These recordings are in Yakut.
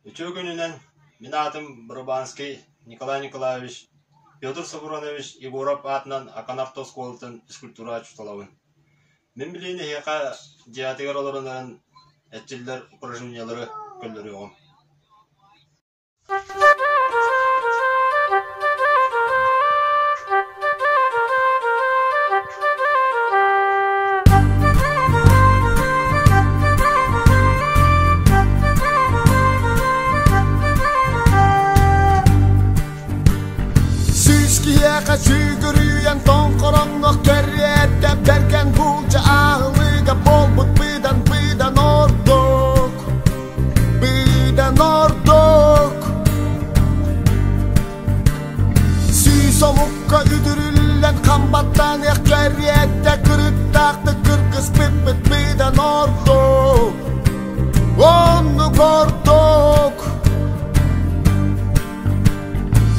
Үтүө күнүнэн, мин аатым Барабанский Николай Николаевич, Петр Савронович Егоров аатынан Акан автооскуолатын физкультура учууталабын. Мин билигин эһиэхэ дьиэҕитигэр олорон эрэн эрчиллэр упражнениелары көрдөрүөҕүм. Сүүс киһиэхэ сүгүрүйэн тоҥхороҥҥо кэриэтэ бэргэн буулдьа аһылыга буолбут быдан быдан ордук быдан ордук Сүүс омукка үтүрүллэн хам баттаныах кэриэтэ кырыктаахтык кыргыспыппыт быдан ордук оннук ордук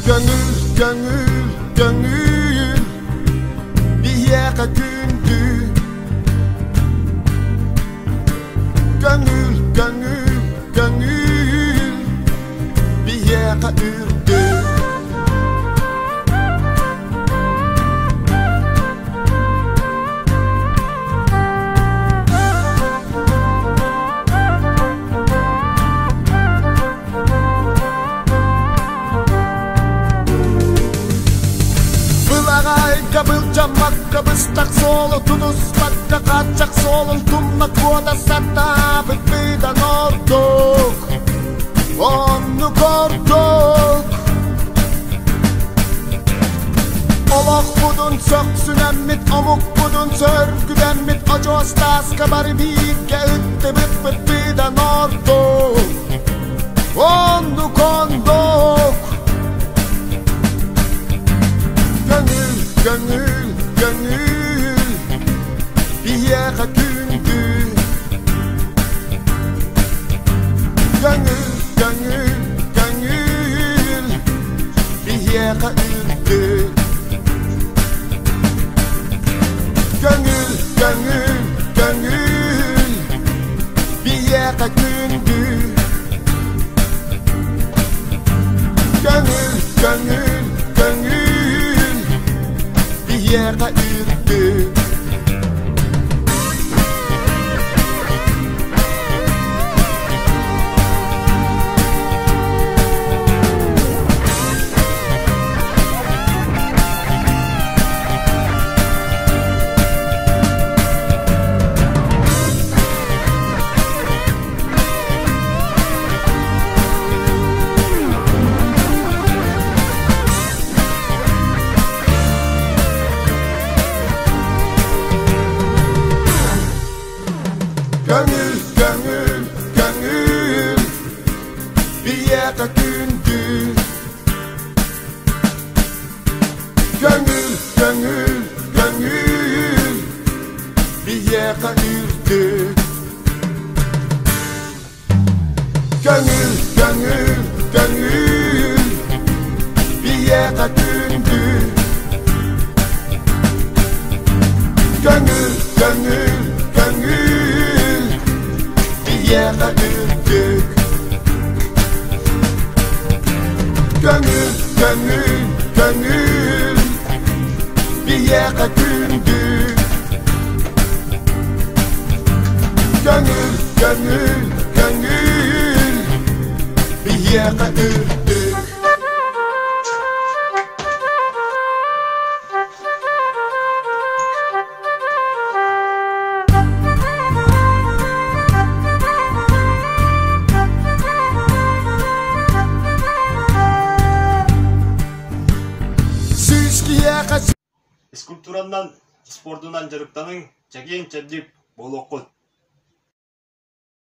Көҥүл, көҥүл, көҥүл биһиэхэ күндү Көҥүл, көҥүл, көҥүл биһиэхэ үрдүк. Былаҕайга былдьаммакка быстах суолу тутуспакка хааччах суолун тумна куота сатаабыт быдан ордук оннук ордук Олохпутун сөхсүнэммит, омукпутун сөргүтэммит, очуос тааска бары бииргэ ыттыбыппыт быдан ордук. Оннук оннук. Көҥүл, көҥүл, көҥүл, биһиэхэ күндү. Көҥүл, көҥүл, көҥүл, биһиэхэ үрдүк. Көҥүл, көҥүл, көҥүл, биһиэхэ күндү. Көҥүл, көҥүл, көҥүл, биһиэхэ үрдүк. Көҥүл, көҥүл, көҥүл, биһиэхэ күндү. Көҥүл, көҥүл, көҥүл, биһиэхэ үрдүк. Көҥүл, көҥүл, көҥүл, биһиэхэ күндү. Көҥүл, көҥүл, көҥүл, биһиэхэ үрдүк. Көҥүл, көҥүл, көҥүл, биһиэхэ күндү. Көҥүл, көҥүл, көҥүл, биһиэхэ үрдүк. Сүүс киһиэхэ Физкультуранан, спордунан дьарыктаныҥ, чэгиэн-чэбдик буолуоххут.